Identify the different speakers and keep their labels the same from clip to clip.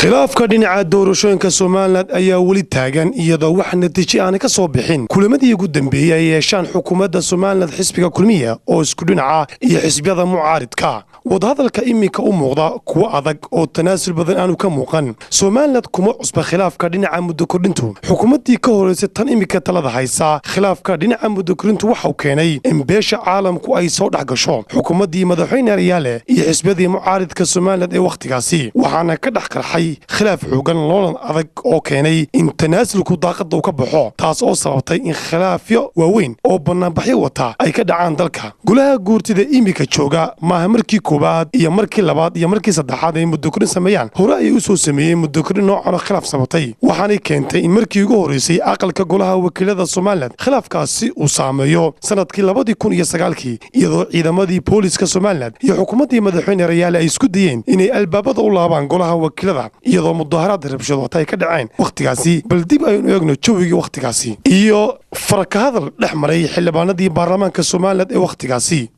Speaker 1: Khilaafka dhinaca doorashooyinka Somaliland ayaa weli taagan, iyadoo wax natiijo aanay ka soo bixin kulamadii ugu dambeeyey ay yeeshaan xukuumadda Somaliland, xisbiga Kulmiya oo isku dhinaca iyo xisbiyada mucaaridka. Wadahadalka iminka u muuqda kuwo adag oo tanaasul badan aanu ka muuqan. Somaliland kuma cusba khilaafka dhinaca muddo kordhintu. Xukuumaddii ka horeysay tan iminka talada haysa, khilaafka dhinaca muddo kordhintu waxau keenay in beesha caalamku ay soo dhex gasho xukuumaddii madaxweyne Riyaale iyo xisbiyadii mucaaridka Somaliland ee wakhtigaasi, waxaana ka dhex qarxay khilaaf xoogan, loolan adag oo keenay in tanaasulku daaqadda uu ka baxo, taas oo sababtay in khilaafyo waaweyn oo bannaanbaxyo wata ay ka dhacaan dalka. Golaha guurtida iminka jooga maaha markii koowaad iyo markii labaad iyo markii saddexaad ay muddo kordhin sameeyaan. Hore ayay u soo sameeyeen muddo kordhin noocan oo khilaaf sabatay, waxaanay keentay in markii ugu horreysay aqalka golaha wakiilada Somaliland khilaafkaasi uu saameeyo sanadkii 2009-kii, iyadoo ciidamadii booliska Somaliland iyo xukuumaddii madaxweyne Rayaale ay isku dayeen inay albaabada u laabaan golaha wakiilada, iyadoo mudaharaad rabshado wata ay ka dhaceen wakhtigaasi. Bal dib aynu eegno jawigii wakhtigaasi iyo faraka hadal dhex maray xildhibaanadii baarlamaanka Somaliland ee wakhtigaasi.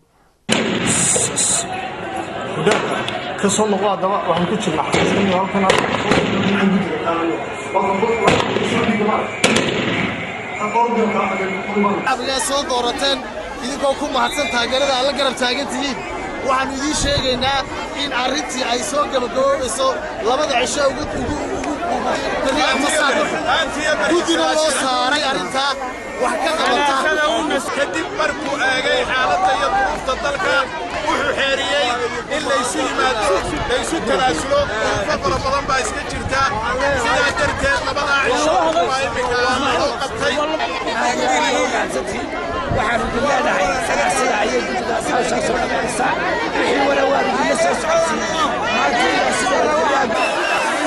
Speaker 2: Ka soo noqo. Haddaba waxaan ku jirnaa xafiiska halkan.
Speaker 3: Shacbigaa soo doorateen, idinkoo ku mahadsan taageerada aad la garab taagan tihiin, waxaannu idiin sheegaynaa in arrintii ay soo gabagaboobayso 2da cisho ugu guddina loo saaray arrintaa wax ka qabata.
Speaker 4: Kadib markuu eegay xaaladda iyo duruufta dalka, wuxuu xeeriyey in laysu yimaado, laysu tanaasulo. Duruufo fara badan baa iska jirta, sidaa darteed labadaa cisho waa iminka loo qabtay.
Speaker 5: Waxaanu idin leenahay sida ayay guddidaas hawshaa soo dhammaynaysaa. Wixii wala waanu idinla soo socodsiin maanta ilaa sidaa.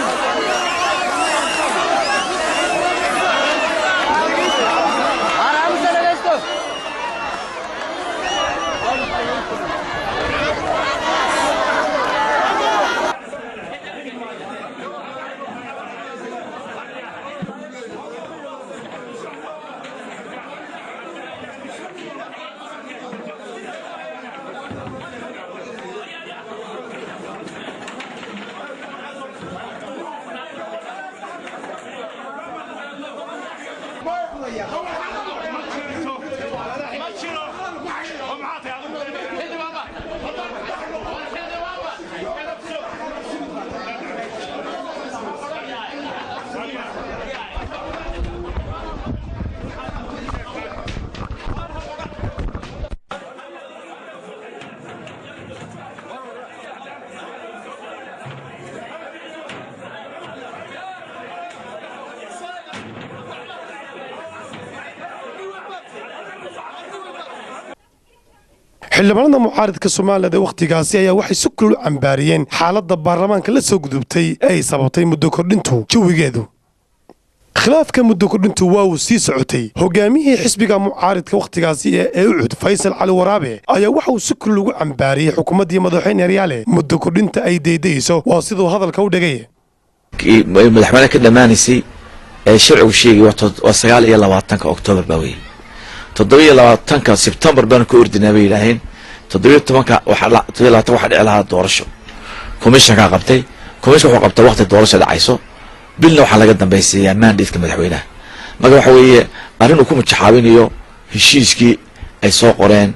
Speaker 1: Xildhibaanada mucaaridka Somaliland ee wakhtigaasi ayaa waxay si kulul u cambaariyeen xaaladda baarlamaanka la soo gudubtay ee ay sababtay muddo kordhintu jawigeedu. Khilaafka muddo kordhintu waa uu sii socotay. Hogaamiyihii xisbiga mucaaridka wakhtigaasi ee UCID, Faysal Cali Waraabe, ayaa waxa uu si kulul ugu cambaariyey xukuumaddii madaxweyne Riyaale muddo kordhinta ay deydayso, waa siduu hadalka u dhigay.
Speaker 6: Madaxweyne ka dhammaanaysay ee sharcigu sheegay waa 29-ka Oktoobar baa weye. 27-ka Sebtembar baanu ka ordinaa bay yidhaaheen. 17-ka, 27 waxaa dhici lahaa doorasho. Commissionkaa qabtay. Commission wuxuu qabtaa waqti doorasho dhacayso bilna waxaa laga dambaysiiyaa mandateka madaxweynaha. Marka waxa weeye arrin uu ku mujaxaabinayo heshiiskii ay soo qoreen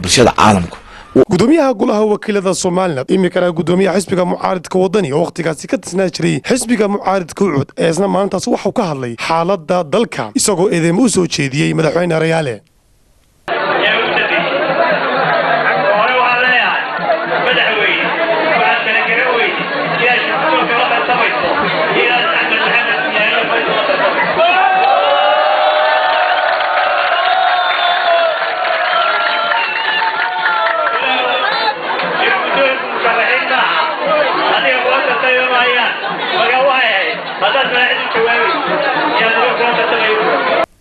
Speaker 6: bulshada caalamku.
Speaker 1: Gudoomiyaha golaha wakiilada Somaliland, iminkana gudoomiyaha xisbiga mucaaridka Wadani oo wakhtigaasi ka tisnaa jiray xisbiga mucaaridka UCID, ee isna maalintaas waxau ka hadlay xaaladda dalka, isagoo eedeymo u soo jeediyey madaxweyne Rayaale.
Speaker 7: Hore waxaan leeyahay, madaxweyne, waxaad kala garan weyne inaad shirkudoonka la tartamayso iyo inaad Axmed Maxamed Yaalo Faysal la tartamayso. Shirkudoonku musharaxiin maaha, adiga kula tartami maayaan. Marka waxay ahayd haddaad madaxdu jawaabayso inaad adiga kula tartamayo.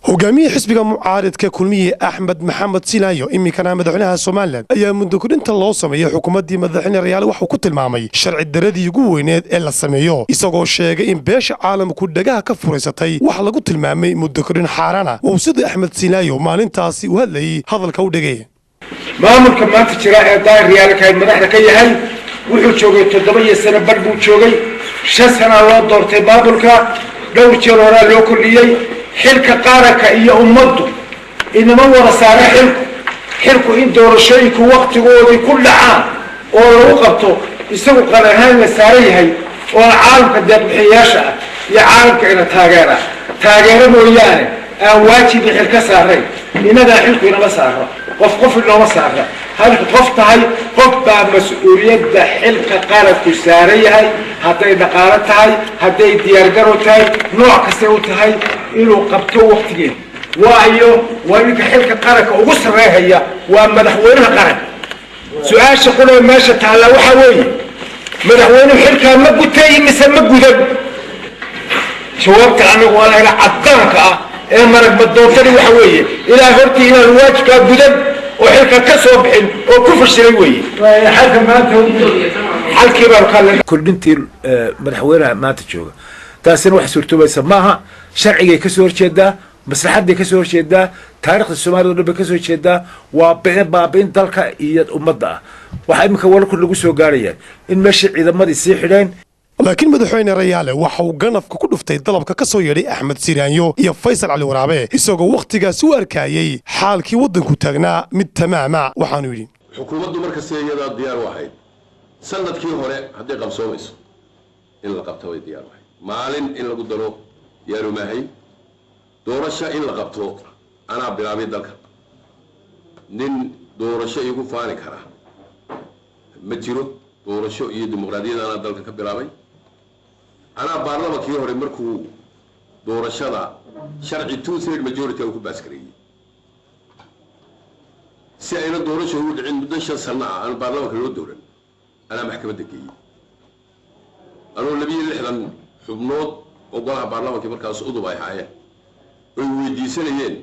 Speaker 1: Hogaamiyihii xisbiga mucaaridka Kulmiye, Axmed Maxamed Silaayo, iminkana madaxweynaha Somaliland, ayaa muddo kordhinta loo sameeyey xukuumaddii madaxweyne Rayaale waxuu ku tilmaamay sharci daradii ugu weyneed ee la sameeyo, isagoo sheegay in beesha caalamku dhagaha ka furaysatay wax lagu tilmaamay muddo kordhin xaaraana. Wou sidii Axmed Silaayo maalintaasi u hadlayey hadalka u dhigay.
Speaker 8: Maamulka maanta jira ee Daahir Riyaale Kahayn madaxda ka yahay wuxuu joogay 7 iyo sano bar buu joogay. 5 sana loo doortay maamulka, dhowr jeer horaa loo kordhiyey. Xilka qaranka iyo ummaddu inama wada saara xilku in doorashooyinku waktigoodii ku dhacaan oo lagu qabto isagu qaran ahaan la saaran yahay, oo caalamka deeqbixiyayaasha ah iyo caalamka ina taageera taageero mooyaane aan waajibi xil ka saarayn. Inagaa xilku inama saaro, qof qof inooma saara. Halka qof tahay qof baa mas-uuliyadda xilka qaranku saaran yahay, hadday dhaqaalo tahay, hadday diyaargarow tahay, nooc kastay u tahay inuu qabto waktigeeda. Waayo waa ninka xilka qaranka ugu sarreehaya, waa madaxweynaha qaranka. Su-aasha qudhee meesha taallaa waxaa weeye, madaxweynuhu xilkaa ma gutay mise ma gudan? Jawaabta anagu anaga caddaanka ah ee marag madoontani waxa weeye ilaa hortii inaan waajibkaa gudan oo xilka ka soo bixin oo ku fashilay weeye. Xalka maanta xalkii baanu ka hadlay
Speaker 9: kordhintii madaxweynaha maanta jooga, taasina wax suurtoobaysa maaha. Sharcigay kasoo horjeedaa, maslaxadday kasoo horjeedaa, taarikhda soomaalida o dhan bay kasoo horjeedaa. Waa baabi'in dalka iyo ummadda ah. Waxaa iminka wararku lagu soo gaarayaan in meeshii ciidamadii sii xidheen.
Speaker 1: Laakiin madaxweyne Rayaale waxa uu ganafka ku dhuftay dalabka ka soo yeedhay Axmed Siiraanyo iyo Faysal Cali Waraabe, isagoo wakhtigaasi u arkayey xaalkii waddanku taagnaa mid tamaama. Waxaanu yidhi:
Speaker 10: Xukuumaddu markasta iyadaa diyaar u ahayd. Sanadkii hore hadday qabsoomayso in la qabto way diyaar u ahayd, maalin in lagu daro diyaaru maahay. Doorasho in la qabto anaa bilaabay dalka, nin doorasho igu faani kara ma jiro. Doorasho iyo dimuqraadiyad anaa dalka ka bilaabay. Anaa baarlamankii hore markuu doorashada sharci 2/3 majority uu ku baaskareeyey si ayna doorasho ugu dhicin muddo 5 sano ah aan baarlamanka loo dooran, anaa maxkamadda geeyey, anoo 62 xubnood oo golaha baarlamankii markaas udub ay haayeen oy weydiisanayeen,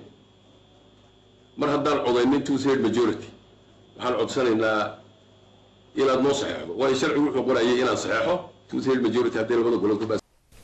Speaker 10: mar haddaan codaynin 2/3 majority, waxaan codsanaynaa inaad noo saxeexdo, waayo sharcigu wuxuu qorayay inaan saxeexo 2/3 majority hadday labada gole ku baas.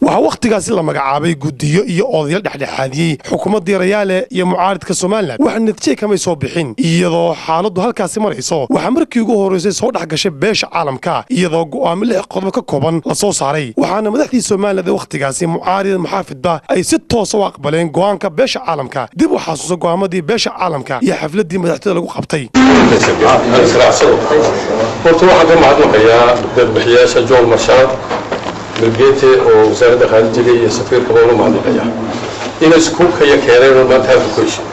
Speaker 1: Waxaa wakhtigaasi la magacaabay guddiyo iyo odayaal dhexdhexaadiyey xukuumaddii Rayaale iyo mucaaridka Somalilan. Wax natiije kamay soo bixin. Iyadoo xaaladdu halkaasi marayso, waxaa markii ugu horraysay soo dhex gashay beesha caalamka, iyadoo go'aamo 6 qodob ka kooban la soo saaray. Waxaana madaxdii Somalilan ee wakhtigaasi, mucaarid muxaafidba, ay si toosa u aqbaleen go'aanka beesha caalamka. Dib u xasuuso go'aamadii beesha caalamka iyo xafladdii madaxtooyada lagu qabtay.
Speaker 11: Horta waxaan ka mahadnaqayaa deeqbixiyaasha John Marshall Milgete oo wasaaradda khaarijiga iyo safiirkaba ula mahadnaqaya inay isku kaya keeneen oo maanta halka ku heshin,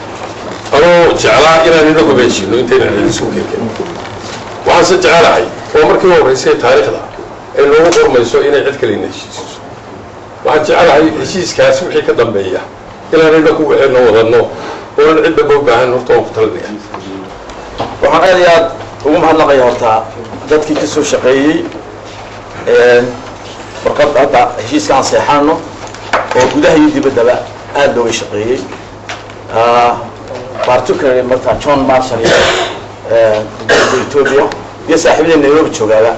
Speaker 11: anoo jeclaa inaan inaguba heshino intaynan isku keenkeen. Waxaanse jecelahay oo markii u horreysay taariikhda ay noogu qormayso inay cid kale ina heshiisiso. Waxaan jecelahay heshiiskaasi wixii ka dambeeya inaan inagu waxayna wadanno oonan cidba u baahan. Horta waan ku talinaya.
Speaker 6: Waxaan aad iyo aad ugu mahadnaqaya horta dadkii ka soo shaqeeyey warqad hadda heshiiska aan seexaano oo gudaha iyo dibaddaba aada looga shaqeeyey, particularly marka John Marshall iyo dowladda Ethiopia iyo saaxiibadii Nairobi joogaaba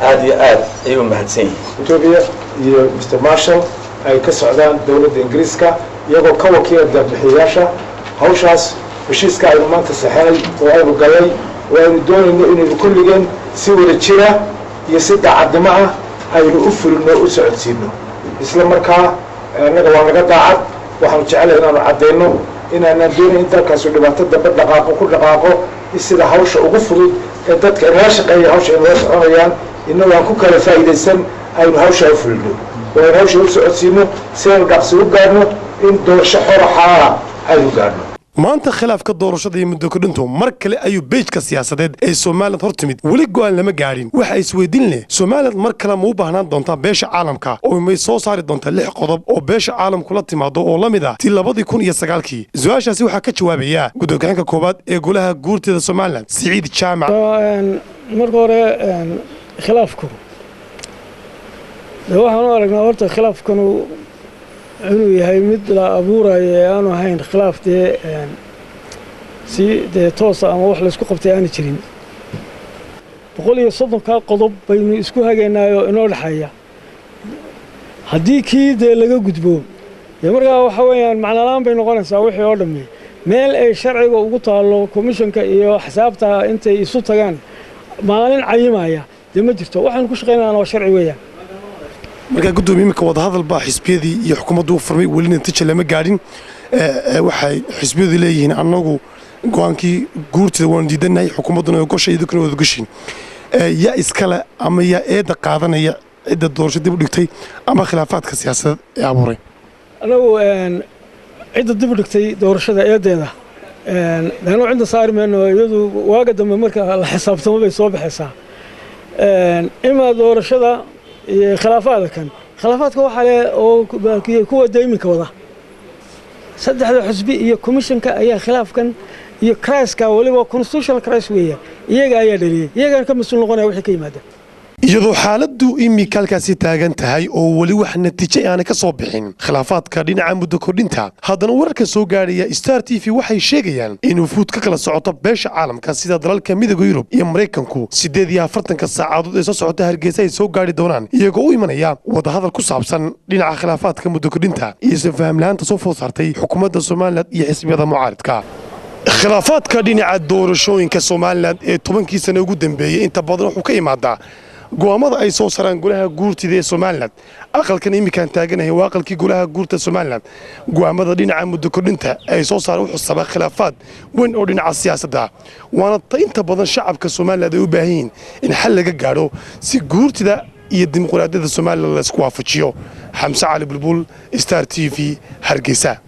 Speaker 6: aad iyo aad ayay u mahadsan yihiin.
Speaker 8: Ethiopia iyo Mr Marshall ay ka socdaan dowladda Ingiriiska, iyagoo ka wakiila deeqbixiyayaasha hawshaas. Heshiiska aynu maanta saxeynay oo aynu galay oo aynu doonayno inaynu kulligeen si wada jira iyo si daacadnimo ah aynu u fulino, u socodsiino, isla markaa annaga waa naga daacad. Waxaanu jecelahay inaanu caddayno inaanaan doonayn in dalkaasu dhibaato dambe dhaqaaqo ku dhaqaaqo, sida hawsha ugu fudud ee dadka inala shaqeeya hawsha inala soconayaan, innagoo aan ku kala faa'iidaysan aynu hawsha u fulino oo aynu hawsha u socodsiino si aynu dhaqsi u gaadhno in doorasho xora xalaala aynu gaadhno.
Speaker 1: Maanta khilaafka doorashada iyo muddo kordhintu mar kale ayuu beejka siyaasadeed ee Somalilan hor timid. Weli go'aan lama gaadhin. Waxa isweydiin leh, Somalilan mar kale ma u baahnaan doontaa beesha caalamka oo may soo saari doontaa 6 qodob oo beesha caalamku la timaado oo la mid ah tii 2009-kii? Su-aashaasi waxaa ka jawaabaya gudoogaxanka koowaad ee golaha guurteeda Somalilan, Siciid Jaamac.
Speaker 12: Marka hore khilaafku de waxaan u aragnaa horta khilaafkanu inuu yahay mid la abuurayo ee aanu ahayn khilaaf dee si dee toosa ama wax laysku qabtay aana jirin. 130-kaa qodob baynu isku hagaynaayoo inoo dhexeeya. Haddii kii dee laga gudbo, dee markaa waxa weeyaan macnolaan bay noqonaysaa wixii oo dhammi. Meel ay sharciga ugu taallo komishanka iyo xisaabta intay isu tagaan maalin cayimaya dee ma jirto. Waxaanu ku shaqaynayana waa sharci weeyaan.
Speaker 1: Markaa guddoomiye, iminka wadahadal baa xisbiyadii iyo xukuumaddu u furmay, weli natiija lama gaadhin. Waxay xisbiyadu leeyihiin annagu go-aankii guurtida waanu diidanahay, xukuumadduna way goshay, idinkuna waad goshiin. Yaa iskale ama yaa eedda qaadanaya cidda doorasho dib u dhigtay ama khilaafaadka siyaasadeed ee abuuray?
Speaker 12: Anagu cidda dib u dhigtay doorashada eedeeda anu cidda saari mayno. Iyadu waaga dambe marka la xisaabtamo bay soo baxaysaa. Imaa doorashada iyo khilaafaadka kan, khilaafaadka waxaa le oo kuwa dee iminka wada saddexda xusbi iyo komishanka ayaa khilaafkan iyo crisis-ka, weliba constitutional crisis weeya, iyaga ayaa dhaliyey, iyagana ka mas-uul noqonaya wixii ka yimaada.
Speaker 1: Iyadoo xaaladdu iminka halkaasi taagan tahay oo weli wax natiijo aanay ka soo bixin khilaafaadka dhinaca muddo kordhinta, haddana wararka soo gaadhaya Star TV waxay sheegayaan in wufuud ka kala socoto beesha caalamka, sida dalalka Midowga Yurub iyo Maraykanku, 48-ka saacadood ee soo socota Hargeysa ay soo gaadhi doonaan, iyagoo u imanaya wadahadal ku saabsan dhinaca khilaafaadka muddo kordhinta iyo isfahamlahaanta soo food saartay xukuumadda Somaliland iyo xisbiyada mucaaridka. Khilaafaadka dhinaca doorashooyinka Somaliland ee 10-kii sano ugu dambeeyey inta badan wuxuu ka imaadaa go'aamada ay soo saraan golaha guurtida ee Somaliland. Aqalkan iminkaan taaganahay waa aqalkii golaha guurta Somaliland. Go'aamada dhinaca muddo kordhinta ay soo saareen wuxuu sabaa khilaafaad weyn oo dhinaca siyaasadda, waana ta inta badan shacabka Somaliland ay u baahan yihiin in xal laga gaadho si guurtida iyo dimuqraadiyadda Somaliland la isku waafajiyo. Xamse Cali Bulbul, Star TV, Hargeysa.